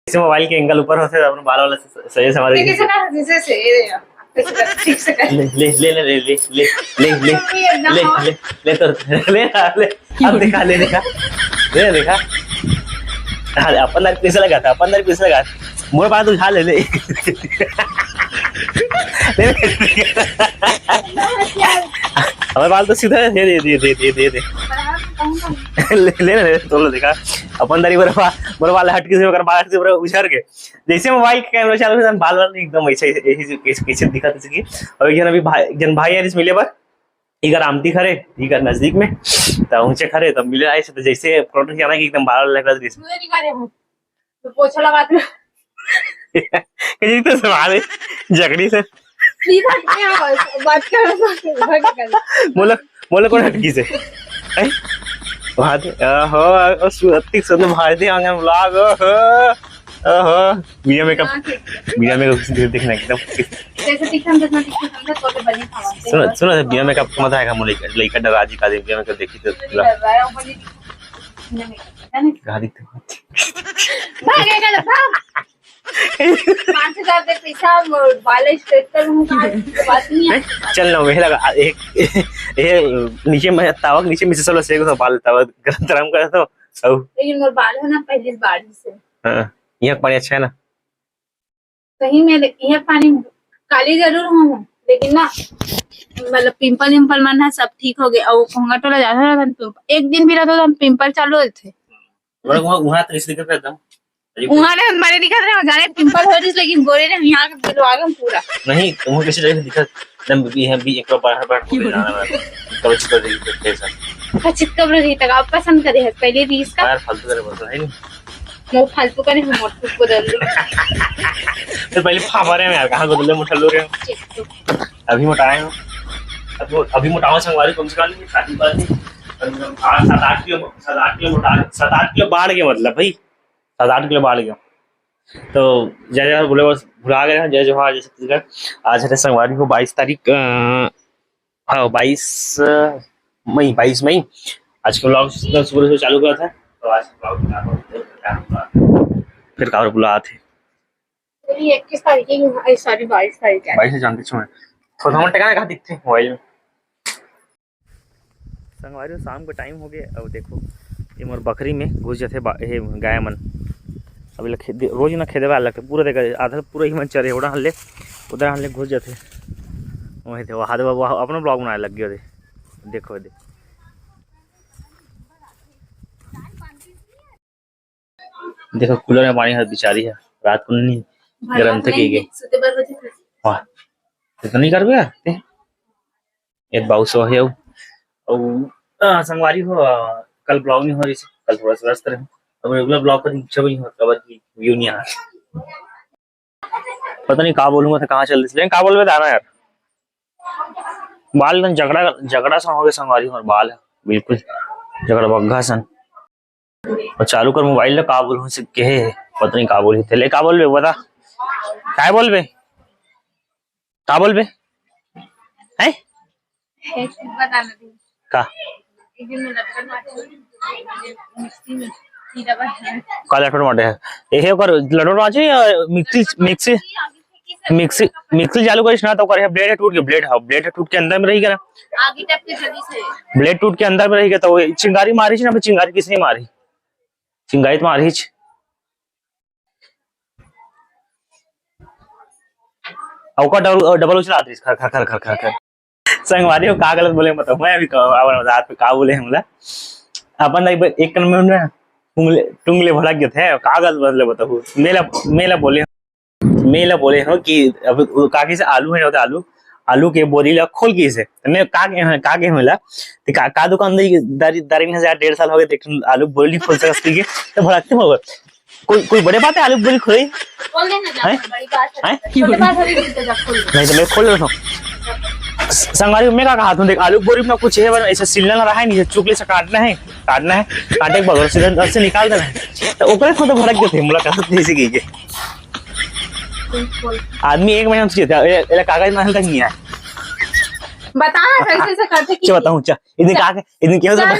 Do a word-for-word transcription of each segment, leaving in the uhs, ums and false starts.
जैसे मोबाइल के एंगल ऊपर होथे, अपन बाल वाला सही से हमारे ये कैसे कर, जैसे से, ये देखो, कैसे कर, ठीक से कर। ले, ले, ले, ले, ले, ले, ले, ले, ले, ये एकदम ले, ले, ले, तो ले, ले, अब देखा, ले देखा, ले देखा। हाँ, अपन दारी कैसे लगा था, अपन दारी कैसे लगा था? मोर बाल तो उठा ले, ले। ले, ले। हमारे बाल तो सीधा है, दे, दे, दे। ले, ले, ले, तो लो देखा, अपन दारी बरबा, बरबा हट के से, ओकर बाल हट के पूरा उछर के। जैसे मोबाइल के कैमरा चालू है, बाल वाल एकदम ऐसे, ऐसे, ऐसे, ऐसे दिखत हे कि। और एक जन अभी भाई, एक जन भाई यार इस मिले बर, इकर आमती खरे, इकर नजदीक में, त ऊंचे खरे, त मिले आए से, त जैसे फोटो खिंचाना कि एकदम बाल लग रहा है। तो पोछा लगा दे। कहीं तो सवाल है, जकड़ी से। सीधा क्या बात कर, बात कर। मोला, मोला कौन हटकी से? हैं? बात, ओहो, ओ सुरती सुन भारती आंगन ब्लॉग, ओहो, ओहो, बिना मेकअप, हाँ, ठीक है। बिना मेकअप से देखना एकदम। जैसे दिखन, जैसे दिखन, हम तो तोते बनी खावा। सुनो, सुनो, बिना मेकअप के मजा आएगा, मोला लइका डरा जी का दे, बिना मेकअप देखी तो डरा रहा है, वो बोली, बिना मेकअप, है ना? कहाँ दिखते हो? भागेगा ना, भाग। पाँच हजार दे पैसा, बाल स्ट्रेट करूंगा, बात नहीं है। चल ना, वही लगा, एक, ये नीचे में तावक, नीचे में से चलो, से को बाल तावक, गरम गरम कर दो, अब। लेकिन मोर बाल हो ना, पहले बाल से। हाँ, यहाँ पानी अच्छा है ना? सही में, लेकिन यहाँ पानी काली जरूर हूँ, लेकिन ना, मतलब, पिंपल विंपल मन है, सब ठीक हो गए। और घूंघट वाला ज्यादा रहता है, पिंपल एक दिन भी रहता तो हम पिंपल चालू होते। वहाँ, वहाँ तो इसलिए करता था। अरे वहाँ ने हमारे दिखत रहे, जाने पिंपल हो रही, लेकिन गोरे ने यहाँ के दिलवा गए पूरा। नहीं, तुम कैसे लगे दिखत? एकदम भी है, भी एक बार बाहर बाहर बोले जाना है। कब चिपक रही है, कैसा? का चिपकब रही तक आप पसंद करे है, पहले भी इसका। यार, फालतू करे बोलता है नहीं। वो फालतू करे, हम मोटू को दे दो। तो पहले फाफा रहे हैं यार, कहाँ को दे मोटा लो रहे हो? चिपकू। अभी मोटाए हो। अब वो, अभी मोटावा संगवारी कम से कम शादी बात नहीं। कम से कम आठ, सात, आठ किलो, सात, आठ किलो मोटा, सात, आठ किलो बाढ़ गया मतलब भाई। सात आठ किलो बाढ़ गया। तो जय जोहार बोले, बस भुला गए हैं, जय जोहार, जय छत्तीसगढ़। आज है संगवारी को बाईस तारीख, अ, हाँ, बाईस मई, बाईस मई। आज का ब्लॉग सुबह सुबह चालू करा था, तो आज ब्लॉग फिर काबर बुलात हे। अरे, इक्कीस तारीख है, अरे, सॉरी, बाईस तारीख है। बाईस से जानती छो मैं। थोड़ा मोटा गाना कहाँ दिखते हैं मोबाइल में? संगवारी हो, शाम का टाइम हो गया। अब देखो, ये मोर बकरी में घुस जाते बा-, ये गाय मन। अब ये खेत, रोज ना खेदे वाला लगता, पूरा देखा, आधा पूरा ही मन चरे, उड़ा हल्ले, उधर हल्ले घुस जाते। वही थे, वो हाथ बाबू अपना ब्लॉग बनाने लग गया। देखो, देखो। देखो, कूलर में पानी हर बिचारी है, रात को नहीं गरम थे की गई। वाह, तो नहीं करबे यार, ते? एक बाउस हो है। ओ, आ, संगवारी हो, आ, कल ब्लॉग नहीं हो रही, कल थोड़ा सा व्यस्त रहे। अब रेगुलर ब्लॉग पर इच्छा भी नहीं होता, बस व्यू नहीं आ रहा। पता नहीं का बोलूंगा, तो कहाँ चल दिस, लेकिन का बोलबे दाना यार, बाल एकदम जगड़ा, जगड़ा सा हो गया संगवारी, और बाल है बिल्कुल जगड़ा बग्घा सन। और चालू कर मोबाइल ला, का बोलूं से कहे है, पता नहीं का बोली थे, ले का बोलबे बता, काय बोलबे, का बोलबे, हैं? बताना दे। का? का लटपट माटे है? एहे ओकर लटपट माचे या मिक्सी, मिक्सी, मिक्सी, मिक्सी चालू करिस ना, तो ओकर ब्लेड टूट के, ब्लेड, हाँ, ब्लेड टूट के अंदर में रही गया ना। आगे टप के जल्दी से। ब्लेड टूट के अंदर में रही गया, तो वो चिंगारी मारी ना, चिंगारी किसने मारी? चिंगारी तो मारी। ओकर डबल, डबल उछला आती, खर, खर, खर, खर, खर, खर। संगवारी हो, का गलत बोले, मतलब, मैं अभी का, अब रात पे का बोले हमला, अपन एक, एक कन में ना, टुंगले, टुंगले भड़क गए थे, का गलत बोले, बताओ, मेला, मेला बोले, मेला बोले हो कि अब काकी से आलू है, आलू, आलू के बोरी ला खोल के इसे, मैं का के, का के होला, तो का, का दुकानदारी, दारी, दारी में हजार डेढ़ साल हो गए, देख, आलू बोरी नहीं खोल सकती के, तो भड़कते हो। कोई, कोई बड़े बात है आलू बोरी खोई? खोल देना जा, हैं? बड़ी बात है। हैं? छोटे बात है, नहीं तो जा खोल दे। नहीं तो मैं खोल लेता हूँ। स-, संगवारी, मैं का कहा तुम देख, आलू बोरी में कुछ है, ऐसे सिलना ना रहा है, नहीं चुकले से काटना है, काटना है, काटे के बाद सीधा अंदर से निकाल देना है। तो ओकरे खुद भड़क गए थे, मुलाकात नहीं से की के। आदमी एक महीना से था, ए, ए, कागज में तक नहीं आया। बता ना, कैसे से करते की? अच्छा, बताऊँ, अच्छा, इतने चल। कहा के, इतने क्या चल।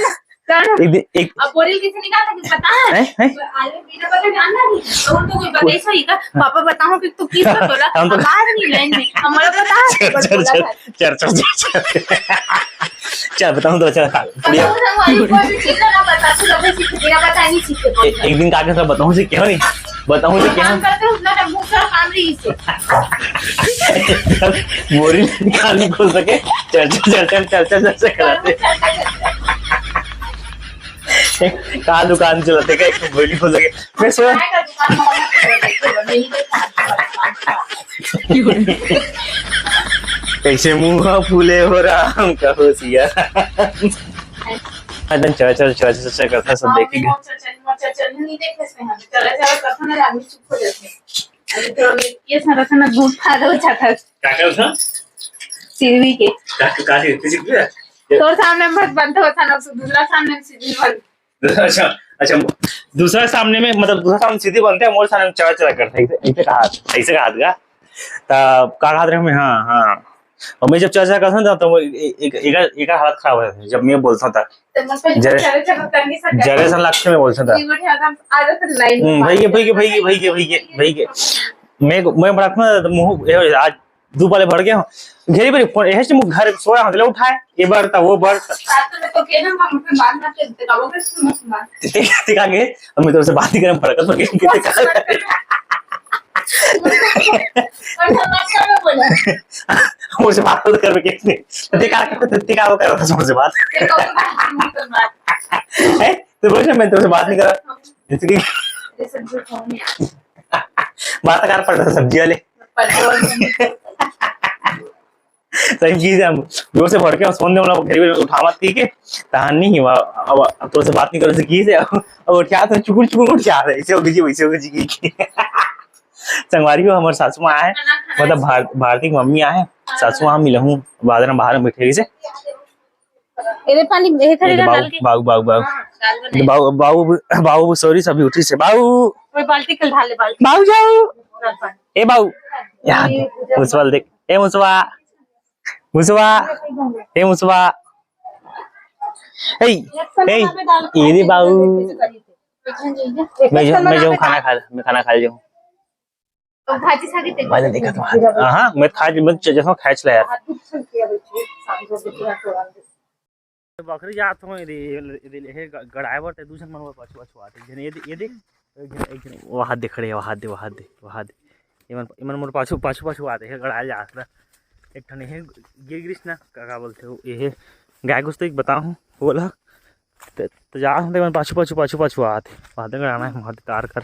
का? एक दिन, एक अब बोरिल कैसे निकालना है, पता है? हैं? हैं? आलू बिना पता जानना नहीं। तो उनको कोई बताई सही का, "पापा बताओ कि तू किस को बोला?" हम तो अब आज नहीं लाइन में, हमारा पता है, चल, बोला चल, था। चल, चल, चल, चल। चल, बताऊँ तो, चल, खा, बढ़िया। बताऊँ ना, वही कोई भी चीज़ ना बता, तू लोग सीख, बिना पता नहीं सीखे, बोल। ए-, एक दिन का आके सब बताऊँ से क्या नहीं? बताऊँ से क्या? काम करते हो, उतना टाइम भूख से काम रही से। बोरी निकाल नहीं खोल सके, चर्चा, चर्चा, चर्चा, चर्चा कराते। का दुकान चलाते का, एक बोरी खोल सके। मैं सोच कैसे मुँह फूले हो राम का होशियार। एकदम चर्चा, चर्चा, चर्चा करता सब देखेगा। ये सारा खाना घूम खा दो, अच्छा था। का, का था? सिरवी के। का, का, का, का, का? तोर सामने में बनते हो, था ना, दूसरा सामने में सीधी बन। अच्छा, अच्छा, दूसरा सामने में, मतलब, दूसरा सामने सीधी बनते हैं, मोर सामने में चला चला करते हैं, ऐसे, ऐसे कहा, ऐसे कहा था। तब का कहा रहे मैं? हाँ, हाँ। और मैं जब चला चला करता था, तो वो ए-, एक, एक, एक हालत खराब हो जाती है, जब मैं बोलता था। तो मतलब जरे, चला चला करने से जरे सन लक्ष्य में बोलता था। ये बैठे आता, आ जाते लाइन में। हम्म, भाई के, भाई के, भाई के, भाई के, भाई के, भाई के। मैं, मैं बड़ा अपना मुंह, ये आज दू पाले भर गया हूँ। घेरी बेरी फोन, एहे से मुँह घर सोया हूँ, ले उठाए, ये बार था, वो बार था। रात में तो कहना, हम अपने बात ना करते, बाबू के सुनो, सुना। ते, ते का गे, हम तो से बात नहीं करम, फरक तो के, के, ते का। और हम बात कर बोला। मुझसे बात तो कर के, ते का, ते का वो कर रहा था मुझसे बात। ते का वो कर रहा था मुझसे बात। हैं? तो बोल, मैं तुमसे बात नहीं कर रहा। जैसे कि ये सब जो फोन है। बात कर पड़ रहा था सब्जी वाले। सही चीज है, हम जोर से भड़के, हम सोन दे, मतलब, गरीब उठावत थी के, तहान नहीं हुआ, अब, अब तो से बात नहीं करो से की से, अब, अब उठा तो चुकुर चुकुर उठा रहे, ऐसे हो गई जी, वैसे हो गई जी की। संगवारी हो, हमारे सासू माँ आए, मतलब, भार-, भारती की मम्मी आए, सासू माँ मिला हूँ, बाजार में बाहर में बैठे से। एरे पानी, ए, खड़े ये रह, बाऊ, डाल के। बाऊ, बाऊ, बाऊ। हाँ, डाल बने। बाऊ, बाऊ, बाऊ, सॉरी, सभी उठी से, बाऊ। कोई बाल्टी कल ढाल ले, बाल्टी। बाऊ जाऊ। डाल पानी। ए बाऊ, यहाँ, ये पूजा मुसवा देख। ए मुसवा, मुसवा, ए मुसवा। ए, ए, ये दे बाऊ। मैं जाऊँ, मैं जाऊँ, खाना खा, मैं खाना खा ले जाऊँ। भाजी सागी ते भाजी देखा तो हाथ। हाँ, मैं खा, मैं च-, जैसा खाए चला यार। बकरी जात हो रे, रे, रे, हे ग-, गड़ाए बर ते दू झन मन पाछू, पाछू आते। एक झन ये दे, ये दे, एक झन, एक झन, वो हाथ दे खड़े, वो हाथ दे, वो हाथ दे, वो हाथ दे। ये मन, ये मन मोर पाछू, पाछू, पाछू आते, हे गड़ाए जात रहा। एक ठन हे गिर गिरिस ना, का, का बोलते हो, ये हे गाय गुस्ते एक बताऊँ, बोला। ते, ते जा, ते मन पाछू, पाछू, पाछू, पाछू आते। वहाँ दे गड़ाना है, वहाँ दे तार कर।